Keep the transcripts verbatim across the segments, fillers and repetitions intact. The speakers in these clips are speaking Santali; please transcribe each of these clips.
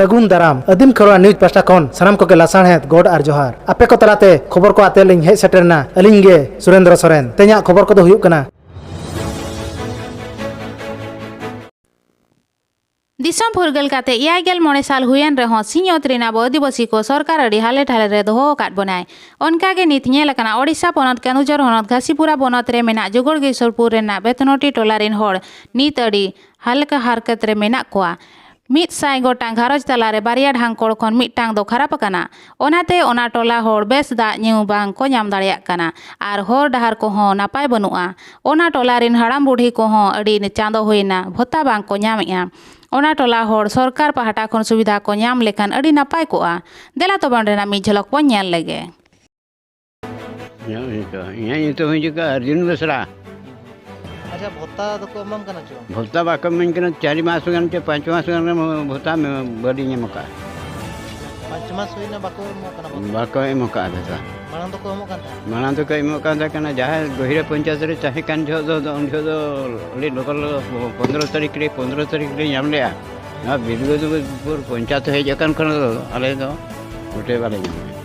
ᱥᱟᱹᱜᱩᱱ ᱫᱟᱨᱟᱢ᱾ ᱟᱹᱫᱤᱢ ᱠᱷᱮᱨᱣᱟᱲ ᱱᱤᱭᱩᱡᱽ ᱯᱟᱦᱴᱟ ᱠᱷᱚᱱ ᱥᱟᱱᱟᱢ ᱠᱚᱜᱮ ᱞᱟᱥᱟᱲᱦᱮᱫ ᱜᱚᱰ ᱟᱨ ᱡᱚᱦᱟᱨ᱾ ᱟᱯᱮ ᱠᱚ ᱛᱟᱞᱟᱛᱮ ᱠᱷᱚᱵᱚᱨ ᱠᱚ ᱟᱛᱮ ᱞᱤᱧ ᱦᱮᱡ ᱥᱮᱴᱮᱨ ᱮᱱᱟ ᱟᱹᱞᱤᱧ ᱜᱮ ᱥᱩᱨᱮᱱᱫᱨᱚ ᱥᱚᱨᱮᱱ᱾ ᱛᱮᱦᱮᱧᱟᱜ ᱠᱷᱚᱵᱚᱨ ᱠᱚᱫᱚ ᱦᱩᱭᱩᱜ ᱠᱟᱱᱟ᱾ ᱫᱤᱥᱚᱢ ᱯᱷᱩᱨᱜᱟᱹᱞ ᱠᱟᱛᱮ ᱮᱭᱟᱭ ᱜᱮᱞ ᱢᱚᱬᱮ ᱥᱟᱞ ᱦᱩᱭᱮᱱ ᱨᱮᱦᱚᱸ ᱥᱤᱧᱚᱛ ᱨᱮᱱ ᱟᱵᱚ ᱟᱹᱫᱤᱵᱟᱹᱥᱤ ᱠᱚ ᱥᱚᱨᱠᱟᱨ ᱟᱹᱰᱤ ᱦᱟᱞᱮ ᱰᱷᱟᱞᱮ ᱨᱮ ᱫᱚᱦᱚ ᱟᱠᱟᱫ ᱵᱚᱱᱟᱭ᱾ ᱚᱱᱠᱟ ᱜᱮ ᱱᱤᱛ ᱧᱮᱞ ᱟᱠᱟᱱᱟ ᱳᱰᱤᱥᱟ ᱯᱚᱱᱚᱛ ᱠᱮᱸᱫᱩᱡᱷᱚᱨ ᱦᱚᱱᱚᱛ ᱜᱷᱟᱥᱤᱯᱩᱨᱟ ᱵᱚᱱᱚᱛ ᱨᱮ ᱢᱮᱱᱟᱜ ᱡᱳᱜᱚᱲᱜᱮᱥᱚᱨᱯᱩᱨ ᱨᱮᱱᱟᱜ ᱵᱮᱛᱱᱚᱴᱤ ᱴᱚᱞᱟ ᱨᱮᱱ ᱦᱚᱲ ᱱᱤᱛ ᱟᱹᱰᱤ ᱦᱟᱞᱠᱟ ᱦᱟᱨᱠᱮᱛ ᱨᱮ ᱢᱮᱱᱟᱜ ᱠᱚᱣᱟ᱾ ᱢᱤᱫ ᱥᱟᱭ ᱜᱚᱴᱟᱝ ᱜᱷᱟᱨᱚᱸᱡᱽ ᱛᱟᱞᱟᱨᱮ ᱵᱟᱨᱭᱟ ᱰᱷᱟᱝᱠᱚᱲ ᱠᱷᱚᱱ ᱢᱤᱫᱴᱟᱝ ᱫᱚ ᱠᱷᱟᱨᱟᱯ ᱟᱠᱟᱱᱟ᱾ ᱚᱱᱟᱛᱮ ᱚᱱᱟ ᱴᱚᱞᱟ ᱦᱚᱲ ᱵᱮᱥ ᱫᱟᱜ ᱧᱩ ᱵᱟᱝ ᱠᱚ ᱧᱟᱢ ᱫᱟᱲᱮᱭᱟᱜ ᱠᱟᱱᱟ ᱟᱨ ᱦᱚᱨ ᱰᱟᱦᱟᱨ ᱠᱚᱦᱚᱸ ᱱᱟᱯᱟᱭ ᱵᱟᱹᱱᱩᱜᱼᱟ᱾ ᱚᱱᱟ ᱴᱚᱞᱟ ᱨᱮᱱ ᱦᱟᱲᱟᱢ ᱵᱩᱰᱷᱤ ᱠᱚᱦᱚᱸ ᱟᱹᱰᱤ ᱪᱟᱸᱫᱚ ᱦᱩᱭᱮᱱᱟ, ᱵᱷᱚᱛᱟ ᱵᱟᱝ ᱠᱚ ᱧᱟᱢᱮᱜᱼᱟ᱾ ᱚᱱᱟ ᱴᱚᱞᱟ ᱦᱚᱲ ᱥᱚᱨᱠᱟᱨ ᱯᱟᱦᱴᱟ ᱠᱷᱚᱱ ᱥᱩᱵᱤᱫᱷᱟ ᱠᱚ ᱧᱟᱢ ᱞᱮᱠᱷᱟᱱ ᱟᱹᱰᱤ ᱱᱟᱯᱟᱭ ᱠᱚᱜᱼᱟ᱾ ᱫᱮᱞᱟ ᱛᱚᱵᱮ ᱚᱸᱰᱮᱱᱟᱜ ᱢᱤᱫ ᱡᱷᱚᱞᱚᱠ ᱵᱚᱱ ᱧᱮᱞ ᱞᱮᱜᱮ᱾ ᱤᱧᱟᱹᱜ ᱧᱩᱛᱩᱢ, ᱤᱧᱟᱹᱜ ᱧᱩᱛᱩᱢ ᱦᱩᱭᱩᱜ ᱠᱟᱱᱟ ᱚᱨᱡᱩᱱ ᱵᱮᱥᱨᱟ᱾ ᱟᱪᱪᱷᱟ, ᱵᱷᱚᱛᱟ ᱫᱚᱠᱚ ᱮᱢᱟᱢ ᱠᱟᱱᱟ ᱪᱮ ᱵᱟᱝ? ᱵᱷᱚᱛᱟ ᱵᱟᱠᱚ ᱮᱢᱟᱹᱧ ᱠᱟᱱᱟ, ᱪᱟᱨ ᱢᱟᱥ ᱜᱟᱱ ᱪᱮ ᱯᱟᱸᱪ ᱢᱟᱥ ᱜᱟᱱ ᱨᱮ ᱵᱷᱚᱛᱟ ᱵᱟᱹᱞᱤᱧ ᱧᱟᱢ ᱟᱠᱟᱫᱼᱟ᱾ ᱯᱟᱸᱪ ᱢᱟᱥ ᱦᱩᱭᱱᱟ ᱵᱟᱠᱚ ᱮᱢᱚᱜ ᱠᱟᱱᱟ ᱵᱷᱚᱛᱟ? ᱵᱟᱠᱚ ᱮᱢ ᱟᱠᱟᱫᱼᱟ ᱵᱷᱚᱛᱟ᱾ ᱢᱟᱲᱟᱝ ᱫᱚᱠᱚ ᱮᱢᱚᱜ ᱠᱟᱱ ᱛᱟᱦᱮᱸᱫ? ᱢᱟᱲᱟᱝ ᱫᱚᱠᱚ ᱮᱢᱚᱜ ᱠᱟᱱ ᱛᱟᱦᱮᱸ ᱠᱟᱱᱟ, ᱡᱟᱦᱟᱸᱭ ᱜᱚᱦᱤᱨᱟ ᱯᱚᱧᱪᱟᱭᱮᱛ ᱨᱮ ᱛᱟᱦᱮᱸ ᱠᱟᱱ ᱡᱚᱦᱚᱜ ᱫᱚ, ᱩᱱ ᱡᱚᱦᱚᱜ ᱫᱚ ᱟᱹᱰᱤ ᱞᱚᱜᱚᱱ ᱞᱚᱜᱚᱱ ᱯᱚᱱᱫᱽᱨᱚ ᱛᱟᱹᱨᱤᱠᱷ ᱨᱮ, ᱯᱚᱱᱫᱽᱨᱚ ᱛᱟᱹᱨᱤᱠᱷ ᱨᱮ ᱧᱟᱢ ᱞᱮᱜᱼᱟ᱾ ᱱᱚᱣᱟ ᱵᱤᱨᱫᱟᱹᱫᱩᱯᱩᱨ ᱯᱚᱧᱪᱟᱭᱮᱛ ᱦᱮᱡ ᱟᱠᱟᱱ ᱠᱷᱚᱱ ᱫᱚ ᱟᱞᱮ ᱫᱚ ᱢᱚᱴᱮ ᱵᱟᱞᱮ ᱧᱟᱢ ᱞᱮᱜᱼᱟ᱾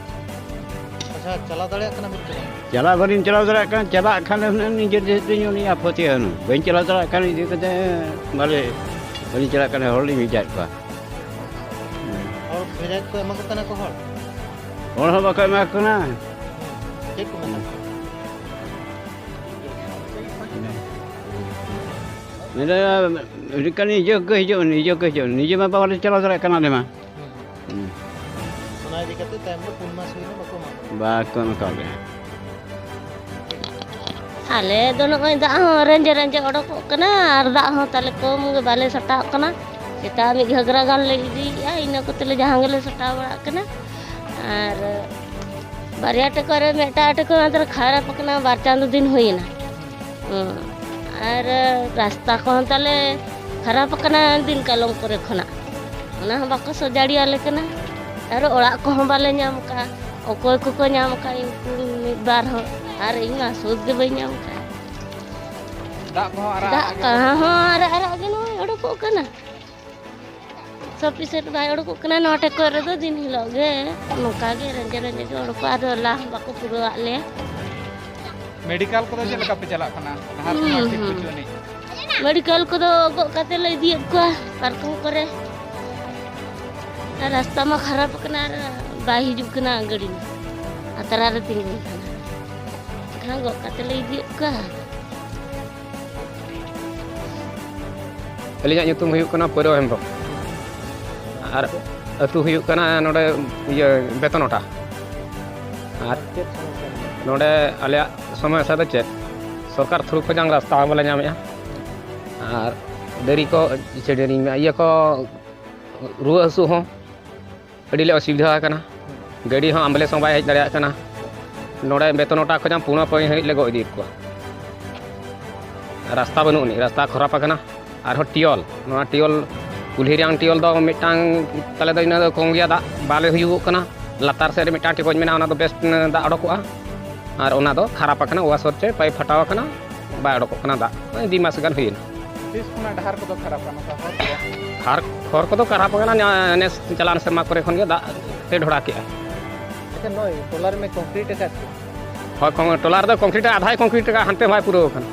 ᱟᱪᱪᱷᱟ, ᱪᱟᱞᱟᱣ ᱫᱟᱲᱮᱭᱟᱜ ᱠᱟᱱᱟ ᱵᱤᱱ ᱥᱮ ᱵᱟᱝ? ᱪᱟᱞᱟᱜ ᱵᱟᱹᱞᱤᱧ ᱪᱟᱞᱟᱣ ᱫᱟᱲᱮᱭᱟᱜ ᱠᱟᱱᱟ, ᱪᱟᱞᱟᱜ ᱠᱷᱟᱱ ᱦᱩᱱᱟᱹᱝ ᱱᱤᱡᱮᱨ ᱡᱮᱦᱮᱛᱩ ᱩᱱᱤ ᱟᱯᱚᱛᱤ ᱦᱩᱱᱟᱹᱝ᱾ ᱵᱟᱹᱧ ᱪᱟᱞᱟᱣ ᱫᱟᱲᱮᱭᱟᱜ ᱠᱟᱱᱟ, ᱤᱫᱤ ᱠᱟᱛᱮ ᱵᱟᱞᱮ, ᱵᱟᱹᱞᱤᱧ ᱪᱟᱞᱟᱜ ᱠᱟᱱᱟ, ᱦᱚᱲ ᱞᱤᱧ ᱵᱷᱮᱡᱟᱭᱮᱫ ᱠᱚᱣᱟ᱾ ᱦᱚᱲ ᱵᱷᱮᱡᱟ ᱠᱚ ᱮᱢᱟ ᱠᱚ ᱠᱟᱱᱟ ᱠᱚ ᱦᱚᱲ? ᱦᱚᱲ ᱦᱚᱸ ᱵᱟᱠᱚ ᱮᱢᱟ ᱠᱚ ᱠᱟᱱᱟ᱾ ᱪᱮᱫ ᱠᱚ ᱢᱮᱛᱟ ᱠᱚᱣᱟ? ᱢᱮᱱᱫᱟ, ᱦᱤᱡᱩᱜ ᱠᱟᱱ ᱱᱤᱡᱮ ᱠᱚ ᱦᱤᱡᱩᱜ, ᱱᱤᱡᱮ ᱠᱚ ᱦᱤᱡᱩᱜ, ᱱᱤᱡᱮ ᱢᱟ ᱵᱟᱞᱮ ᱪᱟᱞᱟᱣ ᱫᱟᱲᱮᱭᱟᱜ ᱠᱟᱱᱟ ᱟᱞᱮ ᱢᱟ᱾ ᱦᱩᱸ᱾ ᱦᱩᱸ᱾ ᱚᱱᱟ ᱤᱫᱤ ᱠᱟᱛᱮ ᱛᱟᱭᱚᱢ ᱫᱚ ᱯᱩᱱ ᱢᱟᱥ ᱦᱩᱭᱱᱟ, ᱵᱟᱠᱚ ᱮᱢᱟ ᱠᱚ? ᱵᱟᱠᱚ ᱮᱢ ᱠᱟᱣ ᱞᱮᱭᱟ᱾ ᱟᱞᱮ ᱫᱚ ᱱᱚᱜᱼᱚᱭ ᱫᱟᱜ ᱦᱚᱸ ᱨᱮᱸᱡᱮ ᱨᱮᱸᱡᱮ ᱚᱰᱚᱠᱚᱜ ᱠᱟᱱᱟ ᱟᱨ ᱫᱟᱜ ᱦᱚᱸ ᱛᱟᱞᱮ ᱠᱚᱢ ᱜᱮ, ᱵᱟᱞᱮ ᱥᱟᱴᱟᱣᱚᱜ ᱠᱟᱱᱟ᱾ ᱥᱮᱛᱟᱜ ᱢᱤᱫ ᱜᱷᱟᱜᱽᱨᱟ ᱜᱟᱱ ᱞᱮ ᱤᱫᱤᱭᱮᱫᱼᱟ, ᱤᱱᱟᱹ ᱠᱚᱛᱮ ᱞᱮ ᱡᱟᱦᱟᱸ ᱜᱮᱞᱮ ᱥᱟᱴᱟᱣ ᱵᱟᱲᱟᱜ ᱠᱟᱱᱟ᱾ ᱟᱨ ᱵᱟᱨᱭᱟ ᱴᱮᱠᱚ ᱨᱮ ᱢᱤᱫᱴᱟᱝ ᱴᱮᱠᱚ ᱚᱱᱟ ᱫᱚ ᱠᱷᱟᱨᱟᱯ ᱟᱠᱟᱱᱟ, ᱵᱟᱨ ᱪᱟᱸᱫᱚ ᱫᱤᱱ ᱦᱩᱭᱮᱱᱟ᱾ ᱦᱩᱸ᱾ ᱟᱨ ᱨᱟᱥᱛᱟ ᱠᱚᱦᱚᱸ ᱛᱟᱞᱮ ᱠᱷᱟᱨᱟᱯ ᱟᱠᱟᱱᱟ ᱫᱤᱱ ᱠᱟᱞᱚᱢ ᱠᱚᱨᱮ ᱠᱷᱚᱱᱟᱜ, ᱚᱱᱟ ᱦᱚᱸ ᱵᱟᱠᱚ ᱥᱚᱡᱟᱲᱤᱭᱟᱞᱮ ᱠᱟᱱᱟ᱾ ᱟᱨ ᱚᱲᱟᱜ ᱠᱚᱦᱚᱸ ᱵᱟᱞᱮ ᱧᱟᱢ ᱟᱠᱟᱫᱼᱟ᱾ ᱚᱠᱚᱭ ᱠᱚᱠᱚ ᱧᱟᱢ ᱟᱠᱟᱫ ᱩᱱᱠᱩ ᱢᱤᱫ ᱵᱟᱨ ᱦᱚᱲ, ᱟᱨ ᱤᱧ ᱢᱟ ᱥᱩᱫ ᱜᱮ ᱵᱟᱹᱧ ᱧᱟᱢ ᱟᱠᱟᱫᱼᱟ᱾ ᱫᱟᱜ ᱠᱚᱦᱚᱸ ᱟᱨᱟᱜ ᱫᱟᱜ ᱟᱨᱟᱜ ᱜᱮ ᱠᱚᱦᱚᱸ ᱟᱨᱟᱜ ᱟᱨᱟᱜ ᱜᱮ ᱱᱚᱜᱼᱚᱭ ᱚᱰᱚᱠᱚᱜ ᱠᱟᱱᱟ᱾ ᱥᱚᱯᱷᱤᱥᱮᱱᱴ ᱵᱟᱭ ᱚᱰᱚᱠᱚᱜ ᱠᱟᱱᱟ ᱱᱚᱣᱟ ᱴᱷᱮᱱ ᱠᱚᱨᱮ ᱫᱚ ᱫᱤᱱ ᱦᱤᱞᱳᱜ ᱜᱮ᱾ ᱱᱚᱝᱠᱟ ᱜᱮ ᱨᱮᱸᱡᱮ ᱨᱮᱸᱡᱮ ᱜᱮ ᱚᱰᱚᱠᱚᱜᱼᱟ, ᱟᱫᱚ ᱞᱟ ᱦᱚᱸ ᱵᱟᱠᱚ ᱯᱩᱨᱟᱹᱣᱟᱜ ᱞᱮᱭᱟ᱾ ᱢᱮᱰᱤᱠᱟᱞ ᱠᱚᱫᱚ ᱪᱮᱫ ᱞᱮᱠᱟ ᱯᱮ ᱪᱟᱞᱟᱜ ᱠᱟᱱᱟ? ᱰᱟᱦᱟᱨ ᱠᱚ ᱦᱩᱸ, ᱪᱮᱫ ᱦᱩᱸ᱾ ᱠᱚᱪᱚ ᱟᱹᱱᱤᱡ? ᱢᱮᱰᱤᱠᱟᱞ ᱠᱚᱫᱚ ᱜᱚᱜ ᱠᱟᱛᱮ ᱞᱮ ᱤᱫᱤᱭᱮᱫ ᱠᱚᱣᱟ ᱯᱟᱨᱠᱚᱢ ᱠᱚᱨᱮ᱾ ᱟᱨ ᱨᱟᱥᱛᱟ ᱢᱟ ᱠᱷᱟᱨᱟᱯ ᱟᱠᱟᱱᱟ ᱟᱨ ᱵᱟᱭ ᱦᱤᱡᱩᱜ ᱠᱟᱱᱟ ᱜᱟᱹᱰᱤ ᱢᱟ᱾ ᱟᱛᱨᱟ ᱨᱮ ᱛᱤᱸᱜᱩᱱ ᱠᱟᱱᱟ᱾ ᱮᱱᱠᱷᱟᱱ ᱜᱚᱜ ᱠᱟᱛᱮ ᱞᱮ ᱤᱫᱤᱭᱮᱫ ᱠᱚᱣᱟ᱾ ᱟᱹᱞᱤᱧᱟᱜ ᱧᱩᱛᱩᱢ ᱦᱩᱭᱩᱜ ᱠᱟᱱᱟ ᱯᱟᱹᱨᱣᱟᱹ ᱦᱮᱢᱵᱨᱚᱢ᱾ ᱟᱨ ᱟᱹᱛᱩ ᱦᱩᱭᱩᱜ ᱠᱟᱱᱟ ᱱᱚᱰᱮ, ᱤᱭᱟᱹ, ᱵᱮᱛᱚᱱᱚᱴᱟ᱾ ᱟᱨ ᱪᱮᱫ ᱥᱚᱢᱚᱥᱥᱟ ᱢᱮᱱᱟᱜᱼᱟ? ᱱᱚᱰᱮ ᱟᱞᱮᱭᱟᱜ ᱥᱚᱢᱚᱥᱥᱟ ᱫᱚ ᱪᱮᱫ? ᱥᱚᱨᱠᱟᱨ ᱛᱷᱨᱩ ᱠᱷᱚᱱᱟᱜ ᱨᱟᱥᱛᱟ ᱦᱚᱸ ᱵᱟᱞᱮ ᱧᱟᱢᱮᱜᱼᱟ᱾ ᱟᱨ ᱫᱟᱨᱮ ᱠᱚ, ᱪᱮᱫ ᱤᱧ ᱢᱮᱱᱟ, ᱤᱭᱟᱹ ᱠᱚ, ᱨᱩᱣᱟᱹ ᱦᱟᱹᱥᱩ ᱦᱚᱸ ᱟᱹᱰᱤ ᱞᱮ ᱚᱥᱩᱵᱤᱫᱷᱟ ᱟᱠᱟᱱᱟ᱾ ᱜᱟᱹᱰᱤ ᱦᱚᱸ ᱟᱢᱵᱩᱞᱮᱱᱥ ᱦᱚᱸ ᱵᱟᱭ ᱦᱮᱡ ᱫᱟᱲᱮᱭᱟᱜ ᱠᱟᱱᱟ᱾ ᱱᱚᱰᱮ ᱵᱮᱛᱚᱱᱚᱴᱟ ᱠᱷᱚᱱᱟᱜ ᱯᱩᱱᱟ ᱯᱟᱹᱭ ᱦᱟᱹᱵᱤᱡ ᱞᱮ ᱜᱚᱜ ᱤᱫᱤᱭᱮᱫ ᱠᱚᱣᱟ᱾ ᱨᱟᱥᱛᱟ ᱵᱟᱹᱱᱩᱜ ᱟᱹᱱᱤᱡ, ᱨᱟᱥᱛᱟ ᱠᱷᱟᱨᱟᱯ ᱟᱠᱟᱱᱟ᱾ ᱟᱨᱦᱚᱸ ᱴᱤᱭᱚᱞ, ᱱᱚᱣᱟ ᱴᱤᱭᱚᱞ, ᱠᱩᱞᱦᱤ ᱨᱮᱭᱟᱝ ᱴᱤᱭᱚᱞ ᱫᱚ ᱢᱤᱫᱴᱟᱝ ᱛᱟᱞᱮ ᱫᱚ ᱤᱱᱟᱹ ᱫᱚ ᱠᱚᱢ ᱜᱮᱭᱟ, ᱫᱟᱜ ᱵᱟᱞᱮ ᱦᱩᱭᱩᱜᱚᱜ ᱠᱟᱱᱟ᱾ ᱞᱟᱛᱟᱨ ᱥᱮᱫ ᱨᱮ ᱢᱤᱫᱴᱟᱝ ᱴᱤᱯᱚᱡ ᱢᱮᱱᱟᱜᱼᱟ, ᱚᱱᱟ ᱫᱚ ᱵᱮᱥ ᱫᱟᱜ ᱚᱰᱚᱠᱚᱜᱼᱟ᱾ ᱟᱨ ᱚᱱᱟ ᱫᱚ ᱠᱷᱟᱨᱟᱯ ᱟᱠᱟᱱᱟ, ᱣᱟᱥᱚᱨ ᱪᱮ ᱯᱟᱭᱤᱯ ᱯᱷᱟᱴᱟᱣ ᱟᱠᱟᱱᱟ, ᱵᱟᱭ ᱚᱰᱚᱠᱚᱜ ᱠᱟᱱᱟ ᱫᱟᱜ᱾ ᱱᱚᱜᱼᱚᱭ ᱫᱩ ᱢᱟᱥ ᱜᱟᱱ ᱦᱩᱭᱮᱱᱟ᱾ ᱛᱤᱥ ᱠᱷᱚᱱᱟᱜ ᱰᱟᱦᱟᱨ ᱠᱚᱫᱚ ᱠᱷᱟᱨᱟᱯᱟ ᱱᱚᱝᱠᱟ ᱦᱚᱨ ᱠᱚ? ᱟᱨ ᱦᱚᱨ ᱠᱚᱫᱚ ᱠᱷᱟᱨᱟᱯ ᱟᱠᱟᱱᱟ, ᱱᱮᱥ ᱪᱟᱞᱟᱣᱮᱱ ᱥᱮᱨᱢᱟ ᱠᱚᱨᱮ ᱠᱷᱚᱱ ᱜᱮ ᱫᱟᱜ ᱛᱮ ᱰᱷᱚᱲᱟ ᱠᱮᱜᱼᱟ᱾ ᱟᱪᱪᱷᱟ, ᱱᱚᱜᱼᱚᱭ ᱴᱚᱞᱟ ᱨᱮᱢᱮ ᱠᱚᱝᱠᱨᱤᱴ ᱟᱠᱟᱫ ᱫᱚ? ᱦᱳᱭ, ᱠᱚᱝ-, ᱴᱚᱞᱟ ᱨᱮᱫᱚ ᱠᱚᱝᱠᱨᱤᱴ ᱟᱫᱷᱟᱭ ᱠᱚᱝᱠᱨᱤᱴ ᱟᱠᱟᱫ, ᱦᱟᱱᱛᱮ ᱵᱟᱭ ᱯᱩᱨᱟᱹᱣ ᱟᱠᱟᱱᱟ᱾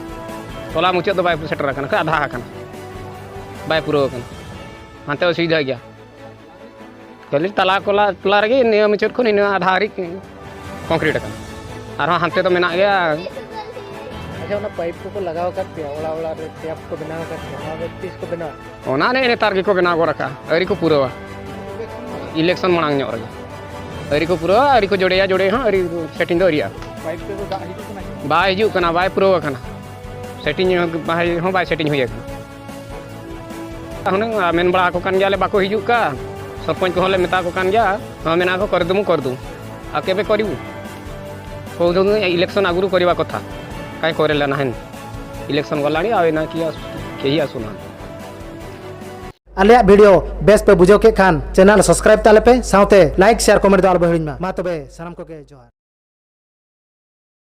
ᱴᱚᱞᱟ ᱢᱩᱪᱟᱹᱫ ᱫᱚ ᱵᱟᱭ ᱥᱮᱴᱮᱨ ᱟᱠᱟᱱᱟ, ᱠᱷᱟᱹᱞᱤ ᱟᱫᱷᱟ ᱟᱠᱟᱱᱟ, ᱵᱟᱭ ᱯᱩᱨᱟᱹᱣ ᱟᱠᱟᱱᱟ᱾ ᱦᱟᱱᱛᱮ ᱚᱥᱩᱵᱤᱫᱷᱟ ᱜᱮᱭᱟ᱾ ᱠᱷᱟᱹᱞᱤ ᱛᱟᱞᱟ ᱠᱚᱞᱟ, ᱴᱚᱞᱟ ᱨᱮᱜᱮ ᱱᱤᱭᱟᱹ ᱢᱩᱪᱟᱹᱫ ᱠᱷᱚᱱ ᱤᱱᱟᱹ ᱟᱫᱷᱟ ᱦᱟᱹᱨᱤᱡ ᱠᱚᱝᱠᱨᱤᱴ ᱟᱠᱟᱱᱟ᱾ ᱟᱨᱦᱚᱸ ᱦᱟᱱᱛᱮ ᱫᱚ ᱢᱮᱱᱟᱜ ᱜᱮᱭᱟ᱾ ᱟᱪᱪᱷᱟ, ᱚᱱᱟ ᱯᱟᱭᱤᱯ ᱠᱚᱠᱚ ᱞᱟᱜᱟᱣ ᱟᱠᱟᱫ ᱯᱮᱭᱟ, ᱚᱲᱟᱜ ᱚᱲᱟᱜ ᱨᱮ ᱴᱮᱯ ᱠᱚ ᱵᱮᱱᱟᱣ ᱟᱠᱟᱫ ᱯᱮᱭᱟ, ᱚᱱᱟ ᱫᱚ ᱛᱤᱥ ᱠᱚ ᱵᱮᱱᱟᱣᱟ? ᱚᱱᱟ ᱱᱮᱜᱼᱮ ᱱᱮᱛᱟᱨ ᱜᱮᱠᱚ ᱵᱮᱱᱟᱣ ᱜᱚᱫ ᱟᱠᱟᱫᱼᱟ, ᱟᱹᱣᱨᱤ ᱠᱚ ᱯᱩᱨᱟᱹᱣᱟ᱾ ᱤᱞᱮᱠᱥᱚᱱ ᱢᱟᱲᱟᱝ ᱧᱚᱜ ᱨᱮᱜᱮ ᱟᱹᱣᱨᱤ ᱠᱚ ᱯᱩᱨᱟᱹᱣᱟ, ᱟᱹᱣᱨᱤ ᱠᱚ ᱡᱚᱲᱮᱭᱟ, ᱡᱚᱲᱮ ᱦᱚᱸ ᱟᱹᱣᱨᱤ, ᱥᱮᱴᱤᱝ ᱫᱚ ᱟᱹᱣᱨᱤᱭᱟᱜᱼᱟ᱾ ᱯᱟᱭᱤᱯ ᱛᱮᱫᱚ ᱫᱟᱜ ᱦᱤᱡᱩᱜ ᱠᱟᱱᱟ ᱥᱮ ᱵᱟᱝ? ᱵᱟᱭ ᱦᱤᱡᱩᱜ ᱠᱟᱱᱟ, ᱵᱟᱭ ᱯᱩᱨᱟᱹᱣ ᱟᱠᱟᱱᱟ, ᱥᱮᱴᱤᱝ ᱦᱚᱸ ᱵᱟᱭ, ᱦᱚᱸ ᱵᱟᱭ ᱥᱮᱴᱤᱝ ᱦᱩᱭ ᱟᱠᱟᱱᱟ᱾ ᱦᱩᱱᱟᱹᱝ ᱢᱮᱱ ᱵᱟᱲᱟ ᱟᱠᱚ ᱠᱟᱱ ᱜᱮᱭᱟᱞᱮ, ᱵᱟᱠᱚ ᱦᱤᱡᱩᱜ ᱠᱟᱱ᱾ ᱥᱚᱨᱯᱚᱧᱪ ᱠᱚᱦᱚᱸ ᱞᱮ ᱢᱮᱛᱟ ᱠᱚ ᱠᱟᱱ ᱜᱮᱭᱟ, ᱦᱚᱸ ᱢᱮᱱᱟ ᱠᱚ, "ᱠᱚᱨ ᱫᱩᱢᱩ, ᱠᱚᱨ ᱫᱩᱢᱩ, ᱟᱠᱮ ᱯᱮ ᱠᱚᱨᱤᱵᱩ, ᱠᱚᱨ ᱫᱩᱢᱩ, ᱤᱞᱮᱠᱥᱚᱱ ᱟᱜᱩᱨᱩ ᱠᱚᱨᱤᱵᱟ ᱠᱚᱛᱷᱟ, ᱠᱟᱭ ᱠᱚᱨᱮ ᱞᱮᱱᱟ ᱦᱮᱱ, ᱤᱞᱮᱠᱥᱚᱱ ᱜᱚᱞᱟᱱᱤ ᱟᱣᱮᱱᱟ ᱠᱤ ᱟᱥ-, ᱠᱮᱦᱤ ᱟᱥᱩᱱᱟ᱾" ᱟᱞᱮᱭᱟᱜ ᱵᱷᱤᱰᱤᱭᱳ ᱵᱮᱥ ᱯᱮ ᱵᱩᱡᱷᱟᱹᱣ ᱠᱮᱫ ᱠᱷᱟᱱ, ᱪᱮᱱᱮᱞ ᱥᱟᱵᱥᱠᱨᱟᱭᱤᱵ ᱛᱟᱞᱮ ᱯᱮ, ᱥᱟᱶᱛᱮ ᱞᱟᱭᱤᱠ, ᱥᱮᱭᱟᱨ, ᱠᱚᱢᱮᱱᱴ ᱫᱚ ᱟᱞᱚ ᱯᱮ ᱦᱤᱲᱤᱧ ᱢᱟ᱾ ᱢᱟ ᱛᱚᱵᱮ, ᱥᱟᱱᱟᱢ ᱠᱚᱜᱮ ᱡᱚᱦᱟᱨ᱾